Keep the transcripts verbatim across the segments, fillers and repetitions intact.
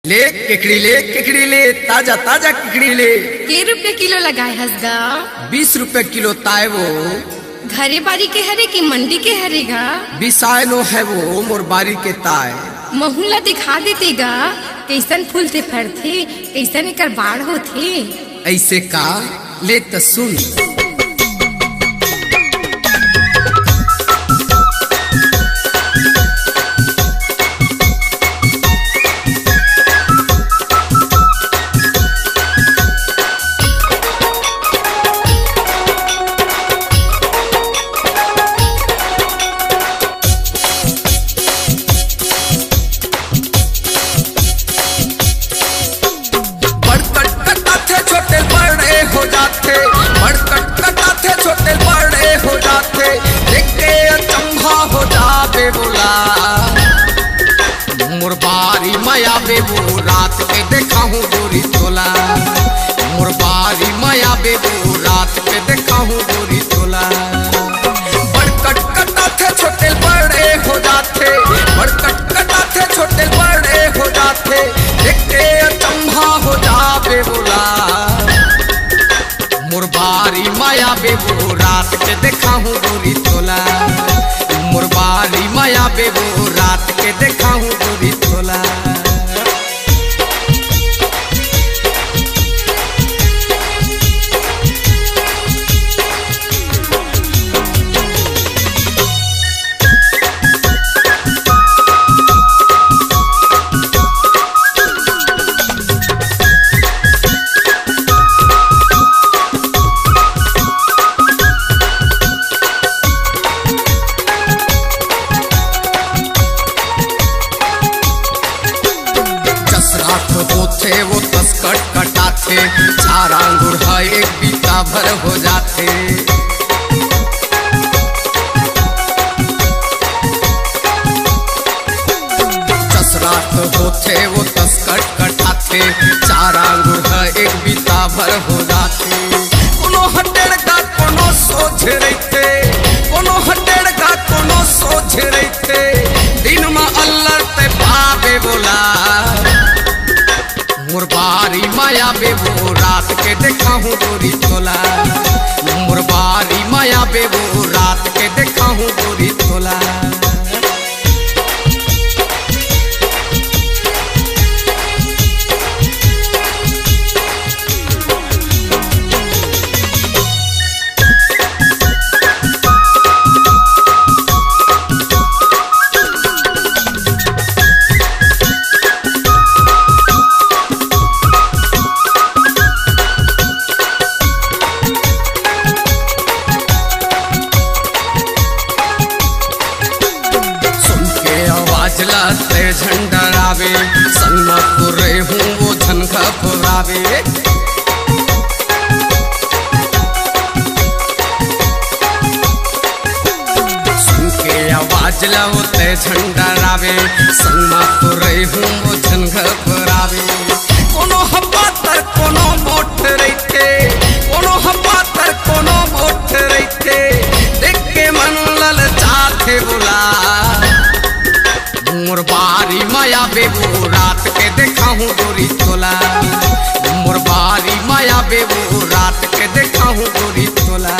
ले केकड़ी ले, केकड़ी ले, ताजा ताजा केकड़ी ले। के रुपया किलो लगाए हस गा? बीस रुपया किलो ताय वो। घरे बारी के हरे कि मंडी के हरे गा? बिसाय नो है वो, मोर बारी के ताय। महू ला दिखा देते गा, कइसन फूलथे फरथे, कइसन एकर बाढ़ होथे। ऐसे का? ले त सुन। बड़ कटकटाथे, छोटे बड़े हो जाथे, बड़ कटकटाथे, छोटे बड़े हो जाथे, देख के अचंभा हो जाबे वोला। मोर बारी म आबे वो रात के देखाहूँ गोरी तोला, मोर बारी म आबे वो रात के देखाहूँ गोरी तोला। बड़ कटकटाथे, छोटे बड़े हो जाथे, बड़ कटकटाथे, छोटे बड़े हो जाथे, देख के अचंभा हो जाबे वोला। मोर बारी म आबे वो रात के देखाहूँ गोरी तोला, मोर बारी म आबे वो रात के देखाहूँ गोरी तोला। जस रात होथे वो तस कटकटाथे, चार आंगुर ह एक बीता भर हो जाथे। जस रात होथे वो तस कटकटाथे, चार आंगुर ह एक बीता भर हो जाथे। कोनो ह टेड़गा, कोनो सोझ रहिथे, कोनो ह टेड़गा, कोनो सोझ रहिथे। दिन म अल्लर ते पाबे वोला। मोर बारी म आबे वो रात के देखाहूँ गोरी तोला, मोर बारी म आबे वो रात के देखाहूँ गोरी तोला। सुन के आवाज ला ते झन डरावे, संग म तोरे हूँ वो झन घबरावे। सुन के आवाज ला वो ते झन डरावे, संग म तोरे हूँ वो झन घबरावे। कोनो ह पातर, कोनो मोट रहिथे, कोनो ह पातर, कोनो मोट रहिथे, देख के मन ललचाथे वोला। मोर बारी म आबे वो रात के देखाहूँ गोरी तोला, मोर बारी म आबे वो रात के देखाहूँ गोरी तोला।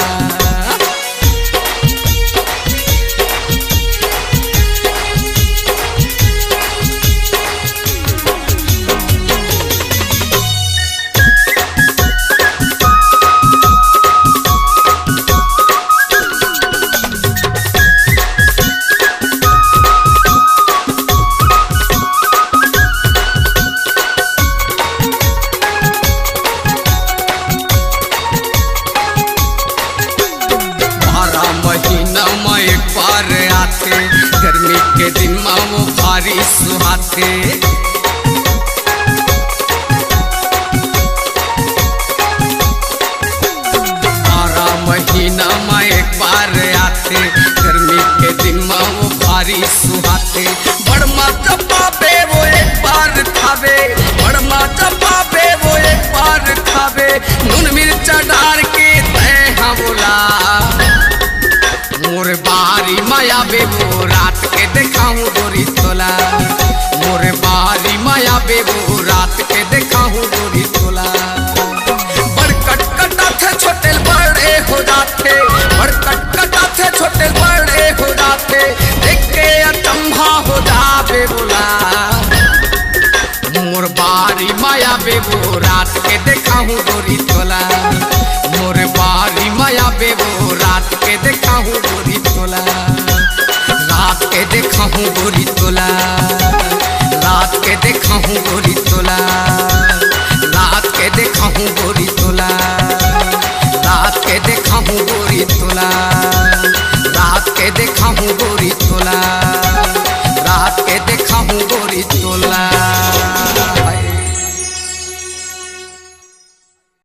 बारह महीना म एक बार आथे, गर्मी के दिन म वो भारी सुहाथे। बारह महीना म एक बार आथे, गर्मी के दिन म वो भारी सुहाथे। बड़ मजा पाबे वो एक बार खाबे, बड़ मजा पाबे वो एक बार खाबे, नून मिर्चा डार के तै हा वोला। मोर बारी म आबे वो रात के देखाहूँ गोरी तोला, मोर बारी म आबे वो के देखाहूं गोरी चोला। बड़ कटकटाथे छोटे बड़े हो जाथे, बड़ कटकटाथे छोटे बड़े हो जाथे।